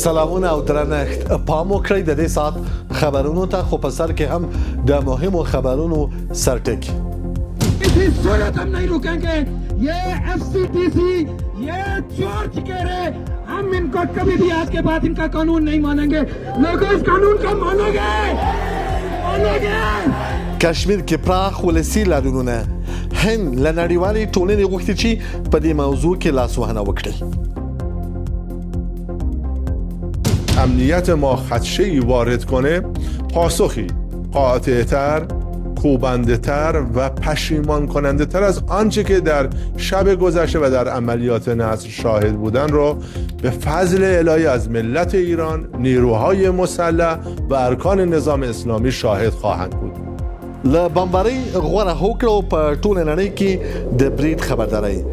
سلامونه او درنښت. پام وکړئ د دې ساعت خبرونو ته، خو په سر کې هم د مهمو خبرونو سرټکی. किसी सूरत हम नहीं रुकेंगे. ये F C T C, ये चोर चुकेरे, हम इनको कभी भी आज के बाद इनका कानून नहीं मानेंगे. लोगों, इस कानून को मानोगे? मानोगे? کشمیر کې پراخ ولسي لاریونونه، هند له نړیوالې ټولنې غوښتي چې په دې موضوع کې لاسوهنه وکړي. امنیت ما خدشه ای وارد کنه، پاسخی قاطعتر، کوبنده تر و پشیمان کننده تر از آنچه که در شب گذشته و در عملیات نصر شاهد بودن رو به فضل الهی از ملت ایران، نیروهای مسلح و ارکان نظام اسلامی شاهد خواهند بود. له بمبارۍ غوره هوکړه او په ټوله نړۍ کې د برید خبرداری.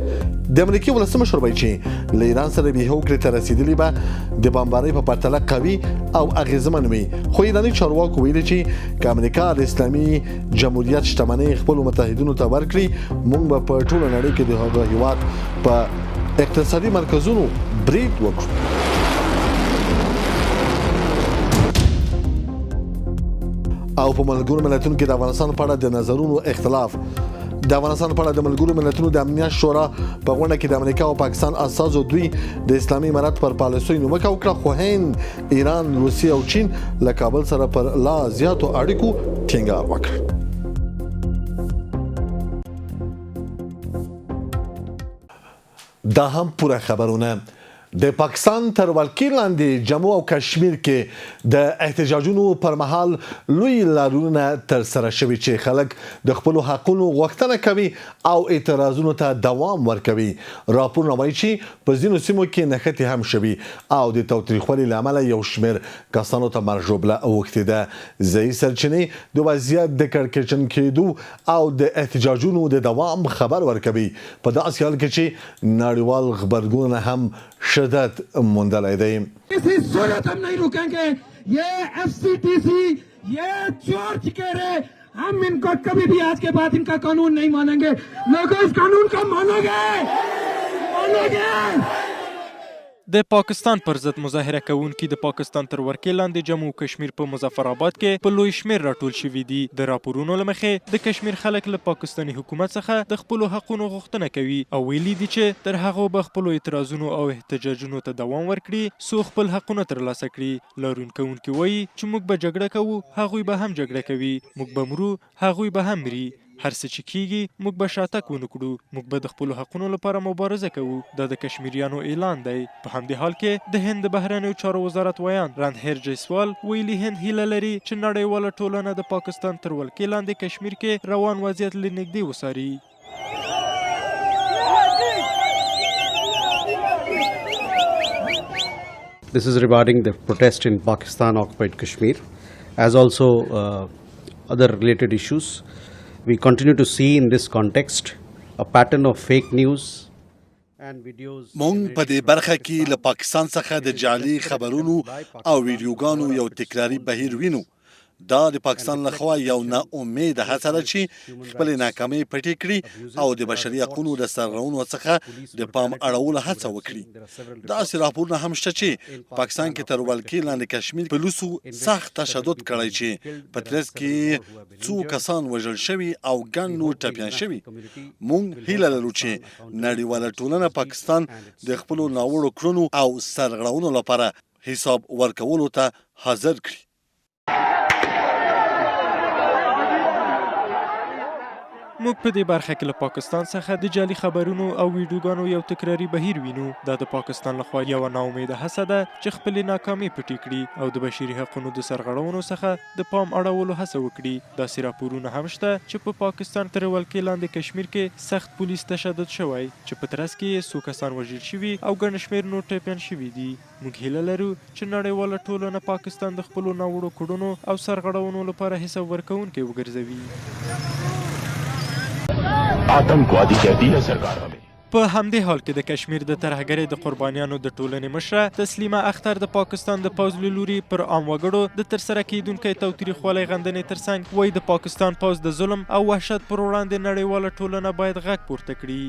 د امریکې ولسمشر وایي چې له ایران سره به هوکړې ته رسیدلی به د بمبارۍ په پرتله قوي او اغیزمن وي، خو ایراني چارواکو ویلي چې که امریکا د اسلامي جمهوریت شتمنۍ خپلو متحدینو ته ورکړي، موږ به په ټوله نړۍ کې د هغه هیواد په اقتصادي مرکزونو برید وکړو. او په ملګرو ملتونو کې د افغانستان په اړه د نظرونو اختلاف. د افغانستان په اړه د ملګرو ملتونو د امنیت شورا په غونډه کې د امریکا او پاکستان استازو دوی د اسلامي امارت پر پالیسۍ نیوکه وکړه، خو هند، ایران، روسیه او چین له کابل سره پر لا زیاتو اړیکو ټینګار وکړ. دا هم پوره خبرونه. د پاکستان تر ولکې لاندې جمو او کشمیر کې د احتجاجونو پر مهال لوی لاریونونه تر سره شوي چې خلک د خپلو حقونو غوښتنه کوي او اعتراضونو ته دوام ورکوي. راپورونه وایي چې په ځینو سیمو کې نښتې هم شوي او د تاوتریخوالي له امله یو شمېر کسانو ته مرګ ژوبله اوښتې ده. ځایي سرچینې د وضعیت د کړکېچن کېدو او د احتجاجونو د دوام خبر ورکوي، په داسې حال کې چې نړیوال غبرګونونه هم شدت موندلی دی. किसी सूरत हम नहीं रुकेंगे. ये F C T C, ये चोर चुकेरे, हम इनको कभी भी आज के बाद इनका कानून नहीं मानेंगे. लोगों, इस कानून को मानोगे? मानोगे? د پاکستان پر ضد مظاهره کوونکي د پاکستان تر ورکې لاندې جمو کشمیر په مظفر آباد کې په لوی شمېر راټول شوي دي. د راپورونو له مخې د کشمیر خلک له پاکستاني حکومت څخه د خپلو حقونو غوښتنه کوي او ویلي دي چې تر هغو به خپلو اعتراضونو او احتجاجونو ته دوام ورکړي څو خپل حقونه ترلاسه کړي. لاریون کوونکي وایي چې موږ به جګړه کوو، هغوی به هم جګړه کوي، موږ به مرو، هغوی به هم مري. هر څه چې کیږي موږ به شاتګ ونه کړو، موږ به د خپلو حقونو لپاره مبارزه کوو. دا د کشمیریانو اعلان دی. په همدې حال کې د هند د بهرنیو چارو وزارت ویاند رندهیر جیسوال ویلي، هند هیله لري چې نړیواله ټولنه د پاکستان تر ولکې لاندې کشمیر کې روان وضعیت له نږدې وڅاري. This is regarding the protest in Pakistan occupied Kashmir, as also other related issues. We continue to see in this context a pattern of fake news and videos. مونږ په دې برخه کې له پاکستان څخه د جعلي خبرونو او ویډیوګانو یو تکراري بهیر وینو. دا د پاکستان لخوا یو نا امیده هڅه ده چې خپلې ناکامۍ پټې کړي او د بشري حقونو د سرغړونو څخه د پام اړولو هڅه وکړي. داسې راپورونه هم شته چې پاکستان کې تر ولکې لاندې کشمیر پولیسو سخت تشدد کړی چې په ترڅ کې څو کسان وژل شوي او ګڼ نور ټپیان شوي. مونږ هیله لرو چې نړیواله ټولنه پاکستان د خپلو ناوړو کړنو او سرغړونو لپاره حساب ورکولو ته حاضر کړي. موږ په دې برخه کې له پاکستان څخه د جعلي خبرونو او ویډیوګانو یو تکراري بهیر وینو. دا د پاکستان لخوا یوه ناامیده هڅه ده چې خپلې ناکامۍ پټې کړي او د بشري حقونو د سرغړونو څخه د پام اړولو هڅه وکړي. داسې راپورونه هم شته چې په پاکستان تر ولکې لاندې کشمیر کې سخت پولیس تشدد شوی چې په ترڅ کې یې څو کسان وژل شوي او ګڼ شمېر نور ټپیان شوي دي. موږ هیله لرو چې نړیواله ټولنه پاکستان د خپلو ناوړو کړنو او سرغړونو لپاره حساب ورکوونکی وګرځوي. आतंकवादी कहती है सरकार हमें. په همدې حال کې د کشمیر د ترهګرۍ د قربانیانو د ټولنې مشره تسلیمه اختر د پاکستان د پوځ له لوري پر عام وګړو د ترسره کېدونکی تاوتریخوالی غندنې ترڅنګ وایي، د پاکستان پوځ د ظلم او وحشت پر وړاندې نړیواله ټولنه باید غږ پورته کړي.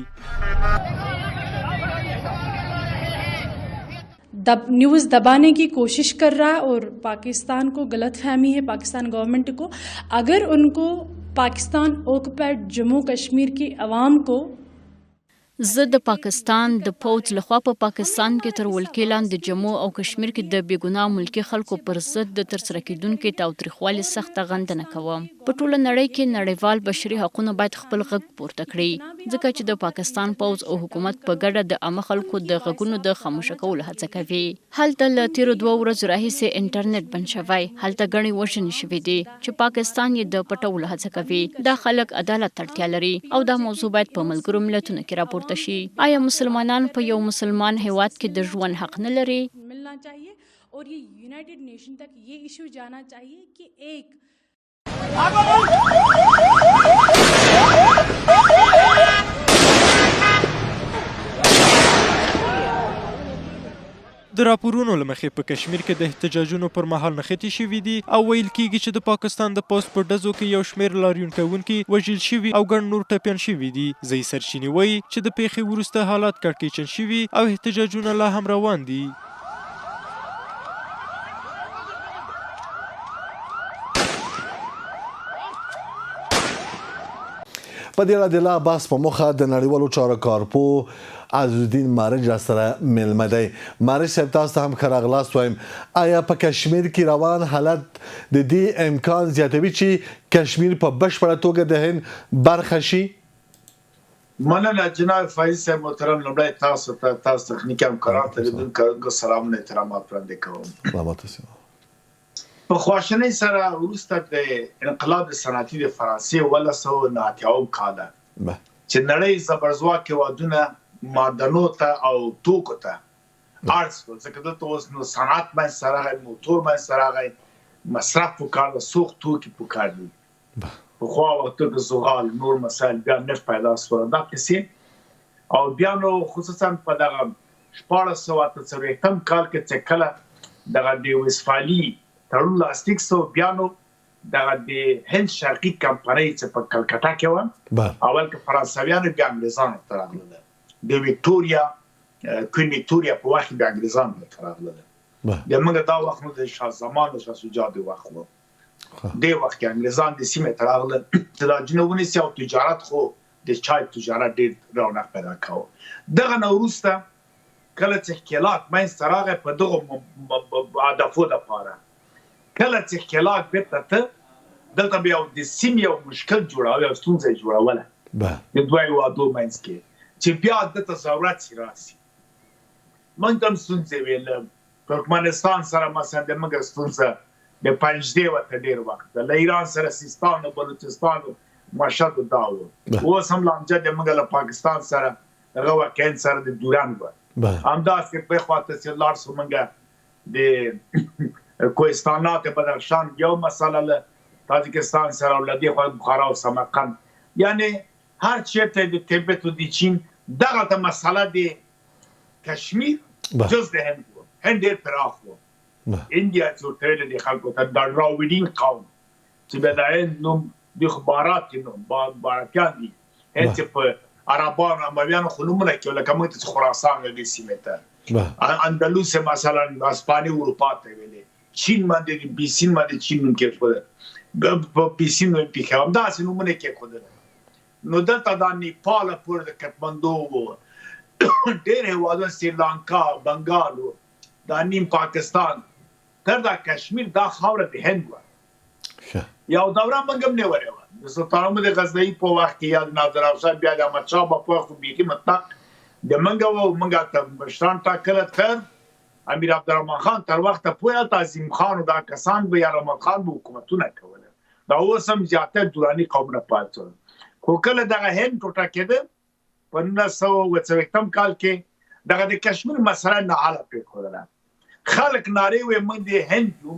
News दबाने की कोशिश कर रहा है और पाकिस्तान को गलत फहमी है, पाकिस्तान गवर्नमेंट को। अगर उनको पाकिस्तान ऑक्युपाइड जम्मू कश्मीर की आवाम को زه د پاکستان د پوځ لخوا په پاکستان کې تر ولکې لاندې جمو او کشمیر کې د بې ګناه ملکي خلکو پر ضد د ترسره کېدونکي تاوتریخوالي سخته غندنه کوم. په ټوله نړۍ کې نړیوال بشري حقونه باید خپل غږ پورته کړي، ځکه چې د پاکستان پوځ او حکومت په ګډه د عامه خلکو د غږونو د خاموشه کولو هڅه کوي. هلته له تېرو 2 ورځو راهیسې انټرنیټ بند شوی، هلته ګڼې وژنې شوې دي چې پاکستان یې د پټولو هڅه کوي. دا خلک عدالت ته اړتیا لري او دا موضوع باید په ملګرو ملتونو کې راپورته شي. آیا مسلمانان په یو مسلمان هیواد کې د ژوند حق نه لري؟ ملنا چاہیے اور یہ یونائیٹڈ نیشن تک یہ ایشو جانا چاہیے کہ ایک د راپورونو له مخې په کشمیر کې د احتجاجونو پر مهال نښتې شوې دي او ویل کیږي چې د پاکستان د پوځ په ډزو کې یو شمېر لاریون کوونکي وژل شوي او ګڼ نور ټپیان شوي دي. ځايي سرچینې وایي چې د پیښې وروسته حالات کړکېچن شوي او احتجاجونه لا هم روان دي. په دې اړه د لا بحث په موخه د نړیوالو چارو کارپوه عزالدین مارج را سره میلمه دی. مارج صاحب، تاسو ته هم ښه راغلاست وایم. آیا په کشمیر کې روان حالت د دې امکان زیاتوي چې کشمیر په بشپړه توګه د هند برخه شي؟ مننه جناب فایز صاحب محترم. لومړی تاسو ته، تاسو تخنیکي همکارانو ته، لیدونکو سلامونه احترامات وړاندې کوم. سلامات اوسئ. په خواشینۍ سره وروسته د انقلاب صنعتي د فرانسې 1789 کاله چې نړۍ زبرځواک هېوادونه معدنو ته او توکو ته اړ شول، ځکه دلته اوس نو صنعت منځته راغی، موتور منځته راغی، مصرف پکار ده، سوخت توکي پکار دي. پخوا وختو کې زغال نور مسایل، بیا نفت پیدا شول، دا قصې. او بیا نو خصوصا په دغه 1648 کال کې چې کله دغه د ویسفالي تړون لاسلیک شو، بیا نو دغه د هند شرقي کمپنۍ چې په کلکته کې وه، اول کې فرانسویانو بیا انګریزانو ته راغله، د ویکټوریا کوین ویکټوریا په وخت کې بیا انګریزانو ته راغله. د موږ دا وخت نو د شاه زمان او شاه شجاع د وخت و. دې وخت کې انګریزان د سیمې ته راغله چې دا جنوب ونیسي او تجارت، خو د چای تجارت ډېر رونق پیدا کاوه. دغه نه وروسته کله چې ښکېلاک منځته راغی په دغو هدفو دپاره، کله چې ښکېلاک بېرته ته دلته به یو د سیمې یو مشکل جوړاوه، یو ستونزه یې جوړوله د دوه هېوادو منځ کې، چې بیا دلته ضرورت سي راسي. موږ ته هم ستونزې وې له ترکمنستان سره، مثلا د موږ ستونزه د پنجدې وه تر ډېر وخته، له ایران سره سیستان او بلوچستان او مشهد او دا و. اوس هم لانجه د موږ له پاکستان سره هغه وخت هند سره د دوران وه. همداسې بل خوا ته چې لاړ شو موږ د کوهستانات بدخشان یو مسله له تاجکستان سره، او له دې خوا بخارا او سمرقند، یعنی هر چیرته د تبت او د چین دغه ته مسله د کشمیر جز د هند و. هند ډېر پراخ و. اندیا چې ورته ویل دي خلکو ته د دراویډین قوم چې بیا د هند نوم دوی خو بارات نوم باراتیان دي، هند چې په عربانو امویانو خو نومونه کوي، لکه موږ ته چې خراسان ویل سیمې ته، اندلس مثلا اسپانیا اروپا ته ویلې، چین باندې بیسین باندې چین نوم کېښودل، په بیسین نوم پېښه، همداسې نومونه کېښودل. نو دلته دا نیپال پورې د کټمندو و، ډېر هېوادونه، سریلانکا، بنګال و، دا نیم پاکستان تر دا کشمیر دا خاوره د هند وه. یو دوره موږ هم نیولې وه د سلطان محمود غزنوي په وخت کې، یا د نادر افشار، بیا د احمدشاه بابا په وخت بیخي مطلق د موږ وه، موږ ته مشران ټاکله تر امیر عبدالرحمن خان تر وخته پورې، هلته عظیم خان او دا کسان به یا رحمت خان به حکومتونه کوله. دا اوس هم زیاتره دراني قومونه پاتې شول. خو کله دغه هند ټوټه کېده په 1940 کال کې، دغه د کشمیر مسله ناحله پرېښودله. خلک نارې وې موږ د هند یو،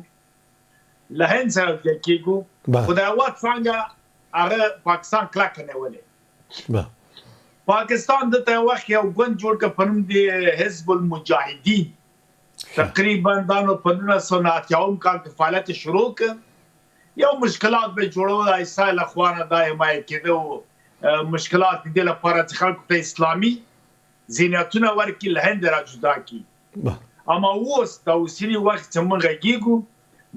له هند سره ځای کېږو، خو د هېواد څانګه هغه پاکستان کلکه نیولې. پاکستان دلته یو وخت یو ګوند جوړ کړ په نوم د حزب المجاهدین، تقریبا دا نو په 1980 کال کې فعالیت شروع کړ. یو مشکلات به جوړول، ایسای له خوا نه دا حمایه کېده او مشکلات د دې لپاره چې خلکو ته اسلامي ذهنیتونه ورکړي، له هند را جدا کړي. اما اوس دا اوسني وخت چې موږ غږیږو،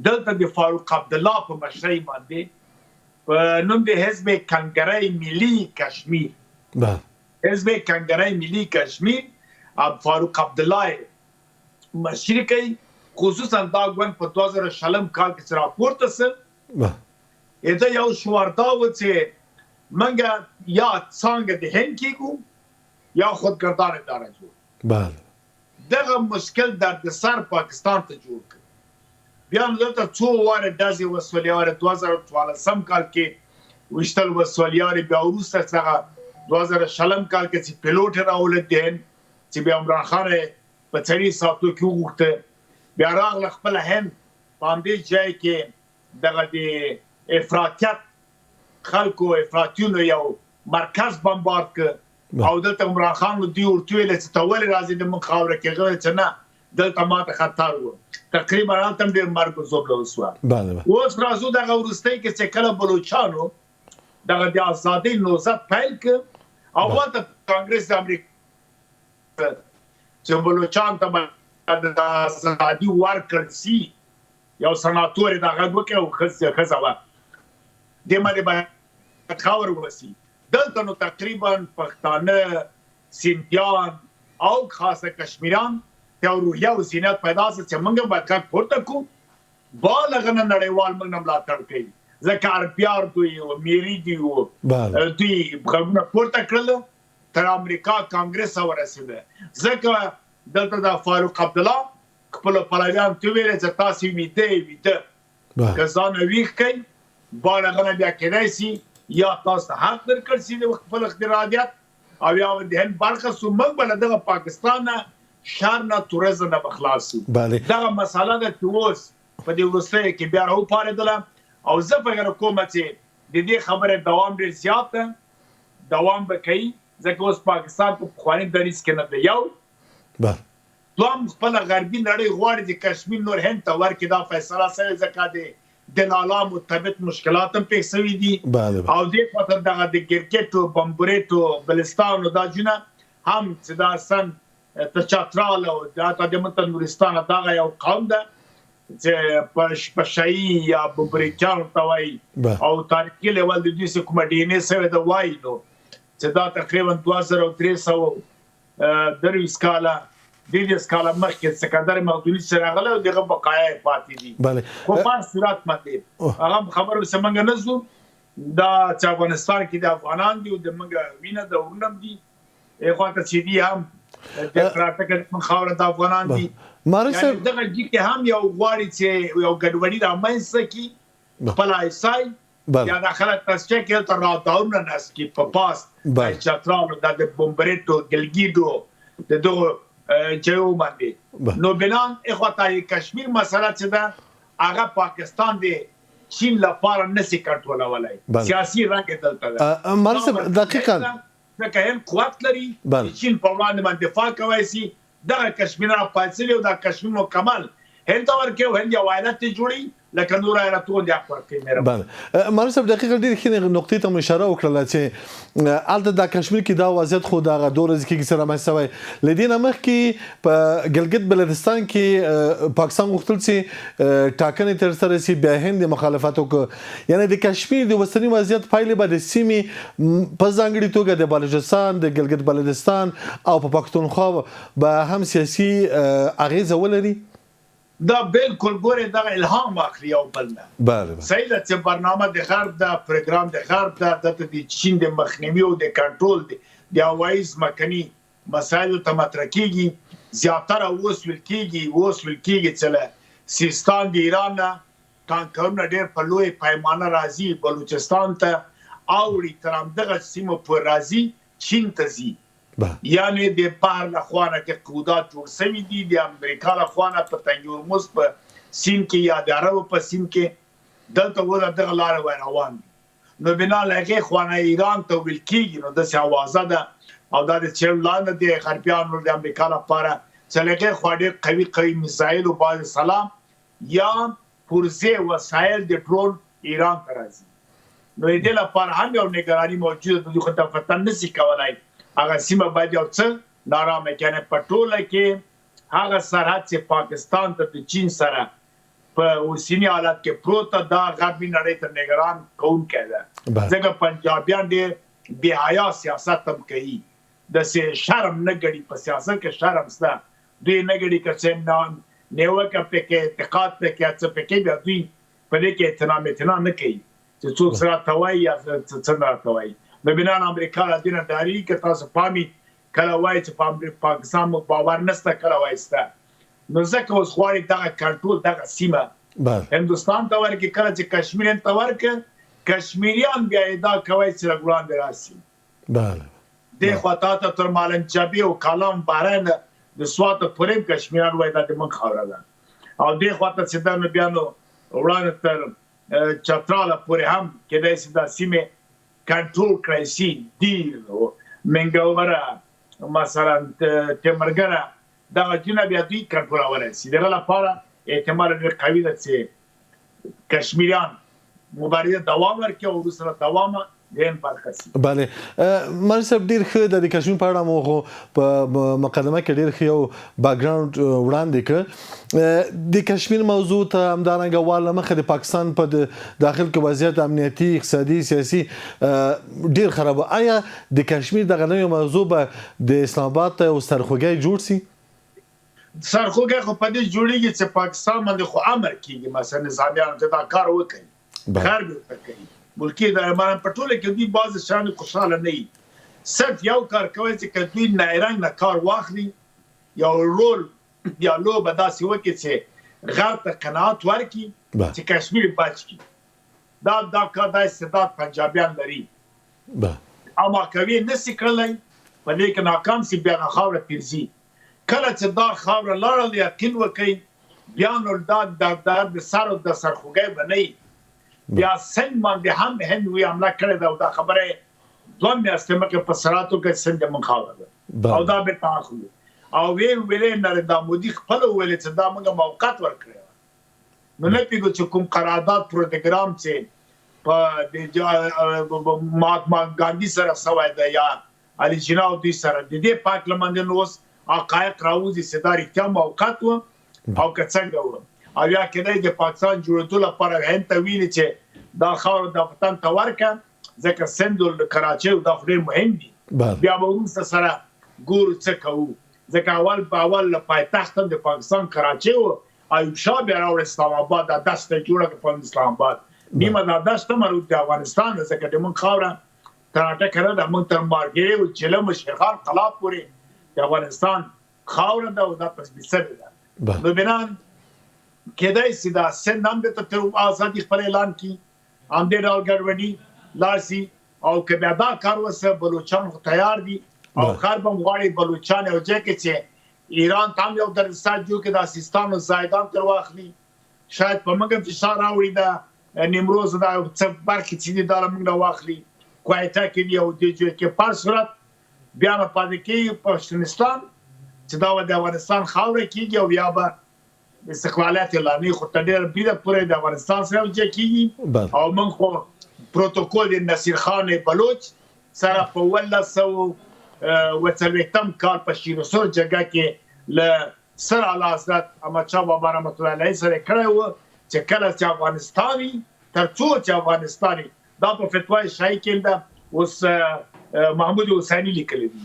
دلته د فاروق عبدالله په مشرۍ باندې په نوم د حزب کنګره ملي کشمیر، حزب کنګره ملي کشمیر، فاروق عبدالله مشري کوي. خصوصا دا ګوند په 2020 کال کې چې راپورته سو، دا یو شعار دا و چې موږ یا څنګه د هند کیږو یا خودګردان اداره جوړ. بله. دغه مشکل دردسر پاکستان ته جوړ کړ. بیا نو دلته څو واره ډزې وسولې، واره 2014 کال کې ویشتل وسول، یارې بیا وروسته څنګه 2020 کال کې چې پیلوټ راولد د هند، چې بیا عمران خان په څلي ساعتو کې وغوښته، بیا راغله خپله هند په همدې ځای کې دغه د افراطیت خلکو افراطیونو یو مرکز بمبارد کړ. او دلته عمران خان دوی ورته ویل چې ته ولې راځې د موږ خاوره کې؟ هغه چې نه، دلته ماته خطر و. تقریبا هلته هم ډېر مرګ و ژوبله وسوه. اوس راځو دغه وروستۍ کې چې کله بلوچانو دغه د ازادۍ نوزت پیل کړ، او هلته کانګرس د امریکا چې بلوچان ته باید د ازادي ورکړل سي، یو سناتور یې دا غږ وکړ او ښځه وه، دې باندې باید خاور وسي. دلته نو تقریبا پښتانه، سندیان او خاصه کشمیران ته روحیه او ذهنیت پیدا سو چې موږ باید غږ پورته کړو. بالغه نه نړیوال موږ نه ملاتړ کوي، ځکه عربیار دوی او میری دوی و، دوی غږونه پورته کړل، تر امریکا کانګرس ورسېده. ځکه دلته د فاروق عبدالله خپلو پلویانو ته ویل چې تاسې ویده یې، ویده که ځان ویښ کړئ، بالغه نه بیا کېدای سي یا تاسو ته حق درکړ سي د خپل اختراعیت، او یا د هند برخه سو، موږ به له دغه پاکستان نه شر نه تورزم نه به خلاص سو. دغه مسله ده چې اوس په دې وروستیو کې بیا راوپارېدله. او زه فکر کوم چې د دې خبرې دوام ډېر زیات ده، دوام به کوي، ځکه اوس پاکستان په پخواني دریځ کې نه دی. یو دوم خپله غربي نړۍ غواړي چې کشمیر نور هند ته ورکړي، دا فیصله سوې، ځکه د دلالا مرتبط مشکلات هم پېښ سوي دي. او دې خواته دغه د ګرګټو، بمبریټو، بلستانو دا جونه هم چې دا سن تر چترال او حتی د موږ ته نورستان دغه یو قوم ده چې پشهيي یا بمبریټیانو ته وایي، او تاریخي لیول د دوی څخه کومه ډي ان ای سوې ده وایي، نو چې دا تقریبا 2323 کاله 23 کاله مخکې سکندر مقدوني چې راغلی او دغه بقایا یې پاتې دي. خو په هر صورت باندې هغه خبرو څه موږ نه ځو، دا چې افغانستان کې د افغانان دي او د موږ وینه د وروڼه هم دي، اخوا ته چې دي هم د کرناټک د موږ خاوره د افغانان دي. یعنې دغه جي کې هم یو غواړي چې یو ګډوډي رامنځته کړي، خپل آیسای یا دا خلک تصفیه کړي، هلته رادارونه نصب کړي په پاس چترالو، دا د بمبریټو، ګلګیډو، د دغو جیو باندې. نو بلان اخوا ته کشمیر مسله چې ده، هغه پاکستان د چین لپاره نسی کنټرولولای، سیاسي رنګ یې دلته ده. مالک صاحب دقیقاً ځکه هند قوت لري، د چین په وړاندې باندې دفاع کوی سي. دغه کشمیر راپاڅېږي او دا کشمیر مکمل هند ته ورکوي او هند یو ایالت یې جوړوي، لکه نور ایالتونو د حق ورکوي. مهرباني. مالک صاحب دقیقاً ډېرې ښې نقطې ته مو اشاره وکړله چې هلته دا کشمیر کې دا وضعیت خو دغه دوه ورځې کېږي چې رامنځته شوی، له دې نه مخکې په ګلګت بلتستان کې پاکستان غوښتل چې ټاکنې ترسره شي، بیا هند یې مخالفت وکړ. یعنې د کشمیر د اوسني وضعیت پایلې به د سیمې په ځانګړي توګه د بلوچستان، د ګلګت بلتستان او په پښتونخوا به هم سیاسي اغېزه ولري. دا بالکل ګورې دغه الهام اخلي یو بل نه. صحیح ده چې برنامه د غرب ده، پروګرام د غرب ده، دلته د چین د مخنیوي او د کنټرول د هوایي ځمکني مسایلو ته مطرح کیږي. زیاتره اوس ویل کیږي، اوس ویل کیږي چې له سیستان د ایران نه ټانکرونه ډېر په لوی پیمانه راځي بلوچستان ته اوړي، تر همدغه سیمو پورې راځي، چین ته ځي. یعنې د بحر له خوا نه کې قودات جوړ سوي دي، د امریکا له خوا نه په تنګي هرمز په سیند کې یا د عربو په سیند کې دلته اوس دغه لارې وای روان دي. نو بنا له هغې خوا نه ایران ته ویل کېږي، نو داسې اوازه ده او دا د څېړلو لاندې د غربیانو د امریکا لپاره چې له هغې خوا ډېر قوي قوي میزایل او بعضې سلام یا پرزې وسایل د ډرون ایران ته راځي. نو د دې لپاره هم یو نګراني موجوده ده، دوی خو دفتر نه سي کولای، هغه سیمه باید یو څه نارامه کړي. یعنې په ټوله کې هغه سرحد چې پاکستان ته د چین سره په اوسني حالت کې پروت ده، دا غربي نړۍ ته نګران کوونکی ده، ځکه پنجابیان ډېر بې حیا سیاست هم کوي، داسې شرم نه ګڼي، په سیاست کې شرم شته، دوی نه ګڼي که څه نیوکه پرې کوي، انتقاد پرې کوي، څه پرې کوي، بیا دوی په دې کې اعتنا متنا نه کوي چې څوک څه راته وایي یا څه نه راته وایي. نو بناً امریکا له دې نه ډارېږي، که تاسو پام وي کله وایي چې په پاکستان موږ باور نشته، کله وایي شته. نو ځکه اوس غواړي دغه کنټرول دغه سیمه هندوستان ته ورکړي. کله چې کشمیر هند ته ورکړ، کشمیریان بیا ادعا کوي چې لږ وړاندې راسي. دې خوا تا ته تر مالنچبي او کالام بحرین د سوات پورې هم کشمیریان وایي دا د موږ خاوره ده، او دې خوا ته چې ده نو بیا نو وړاندې تر چتراله پورې هم کېدای شي دا سیمې کنټرول کړای شي. دیر، منګوره، مثلا تیمرګره، دغه ځایونه بیا دوی کنټرولولای شي. د هغه لپاره احتمال ډېر قوي ده چې کشمیریان مبارزه دوام ورکړي او وروسته له دوامه د هند برخه شي. بله مالي صاحب ډیر ښه د کشمیر په اړه مو خو په مقدمه کې ډیر ښه یو باکګراوند وړاندې کړ. د کشمیر موضوع ته همدارنګه وار له مخه د پاکستان په داخل کې وضعیت امنیتي، اقتصادي، سیاسي ډیر خراب و. آیا د کشمیر دغه نوې موضوع به د اسلام آباد ته یو سرخوږی جوړ سي؟ سرخوږی خو په دې جوړیږي چې پاکستان باندې خو امر کیږي مثلا نظامیانو ته دا کار وکړي، غرب یې ورته کوي، ملکي ادارې باندې په ټوله کې دوی بعضې شیانو خوشحاله نه وي. صرف یو کار کوي چې که دوی نیرنګ نه کار واخلي، یو رول یا لوبه داسې وکړي چې غرب ته قناعت ورکړي چې کشمیر بچ کړي. دا دا کار دا استعداد پنجابیان لري، اما کوي نسی کړلی، په دې کې ناکام سي، بیا دا خاوره تیرځي. کله چې دا خاوره لاړه، یقین وکړئ بیا نو دا د سر او د سرخوږی به نه وي. بیا سند باندې هم هند وی حمله کړې ده، او دا خبره 2 میاشتې مخکې په سراتو کې سند موږ خاوره ده او دا بېرته اخلو. او وی ویلې نریندرا مودي خپله وویلې چې دا موږ موقت ورکړی وه. نو نه پوهېږو چې کوم قرارداد پروتوګرام چې په مهاتما ګاندي سره سوی دی یا علي جناح او دوی سره، د دې په هکله باندې نو اوس حقایق راوځي چې دا رښتیا موقت و او که څنګه و، او یا کېدای د پاکستان جوړېدو لپاره هند ته ویلي چې دا خاوره د وطن ته ورکړه، ځکه سند او کراچۍ او دا خو ډېر مهم دي. بیا به وروسته سره ګورو څه کوو، ځکه اول په اول له پایتخت هم د پاکستان کراچۍ و، ایوب شاه بیا راوړ اسلام آباد، دا دشته جوړه کړه په اسلام آباد، نیمه دا دشته مربوط د افغانستان ده، ځکه د موږ خاوره تر اټکه نه ده، موږ تر مارګېرې او چلم او شیرخان قلا پورې د افغانستان خاوره ده او دا تثبیت شوې ده. نو بناً کېدای شي دا سند هم بېرته تر ازادي خپل اعلان کړي، همدې ډول ګډوډي لاړ شي. او که بیا دا کار وسه، بلوچان خو تیار دي او غرب هم غواړي بلوچان یو ځای کې چې ایران ته هم یو دردسر جوړ کړي، د سیستان او زاهدان تر واخلي، شاید په موږ هم فشار راوړي، د نیمروز دا څه برخې چې دي دا له موږ نه واخلي، کویټه کې دي او دې ځای کې. په هر صورت بیا به پاتې کېږي پښتونستان چې دا به د افغانستان خاوره کېږي او یا به استقلالیت اعلانوي، خو تر ډېره بریده پورې د افغانستان سره یو ځای کېږي. او موږ خو پروتوکول د نصیر خان بلوچ سره په 1940 کال په شیرسور جرګه کې له سر اعلی حضرت احمدشاه بابا رحمت الله علیه سره کړی و چې کله چې افغانستان وي، تر څو چې افغانستان وي، دا په فتوای شاهي کې ده، اوس محمود حسیني لیکلی دی،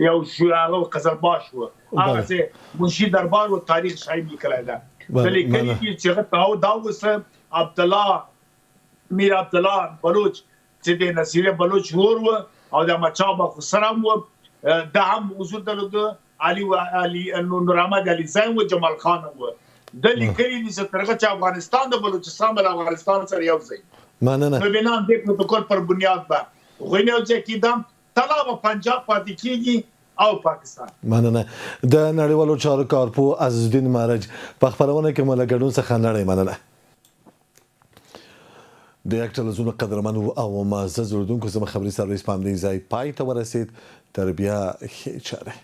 یو هغه قزلباش و، هغه چې منشي دربار و، تاریخ شاهي لیکلی ده، د لیکلي دي چې هغه دا اوس عبدالله میر عبدالله بلوچ چې د نصیره بلوچ ورور و او د احمدشاه بابا خسر هم و، ده هم حضور درلود، علي علي نور احمد علي زین و، جمال خان هم و. ده لیکلي دي چې تر هغه چې افغانستان د بلوچستان به له افغانستان سره یو ځای. مننه. نو بنا دې پروتوکول پر بنیاد به هغوی نه یو ځای کېده، تنها به پنجاب پاتې کېږي او پاکستان. مننه. د نړیوالو چارو کارپوه عزیزالدین معرج په خپرونه کې مو له ګډون څخه نړۍ مننه. د یک ټلویزیون قدرمن او معزز اردوونکو، زموږ خبري سرویس په همدې ځای پای ته ورسید. تر بیا ښې چارې.